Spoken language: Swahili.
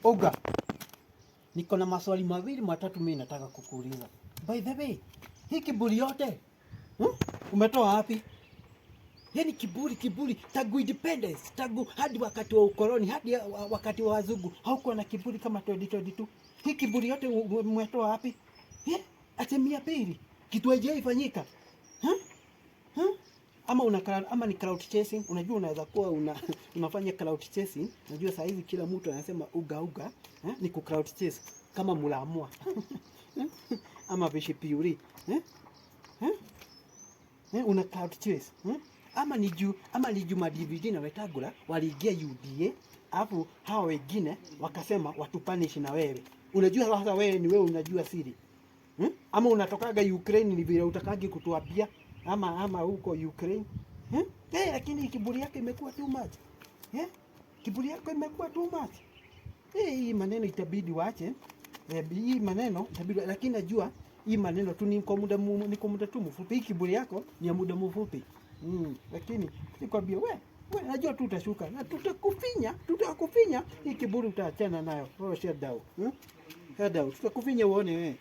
Uga, niko na maswali mawili matatu mimi nataka kukuuliza. By the way, hii kiburi yote, Umetoa wapi? Yaani kiburi kiburi tangu independence, tangu hadi wakati wa ukoloni, hadi wakati wa wazungu haukuwa na kiburi kama 2022. Hii kiburi yote umetoa wapi? Eh? Ati 200 kitu haijaifanyika. Huh? Huh? Ama una ama ni clout chasing. Unajua unaweza kuwa unafanya clout chasing. Unajua saa hizi kila mtu anasema uga uga, eh? Ni ku clout chase kama Mulamwa ama Vishipiuri, eh? Eh? Eh, una clout chase, eh? Ama ni juu ma DVD na Wetangula waliingia UDA, alafu hawa wengine wakasema watupunish na wewe. Unajua sasa wewe ni wewe unajua siri. Ama unatokaga Ukraine ni vile utakagi kutuambia ama huko Ukraine. Eh? Eh, lakini kiburi yake imekuwa too much. Eh? Kiburi yako imekuwa too much. Eh, hii maneno itabidi waache. Eh, hii maneno itabidi, lakini najua hii maneno tu ni kwa muda tu mfupi. Hii kiburi yako ni ya muda mfupi. Lakini nikwambia we najua tu utashuka na tutakufinya, tutakufinya. Hii kiburi utaachana nayo. Oh, shut down. Shut down. Tutakufinya uone wewe.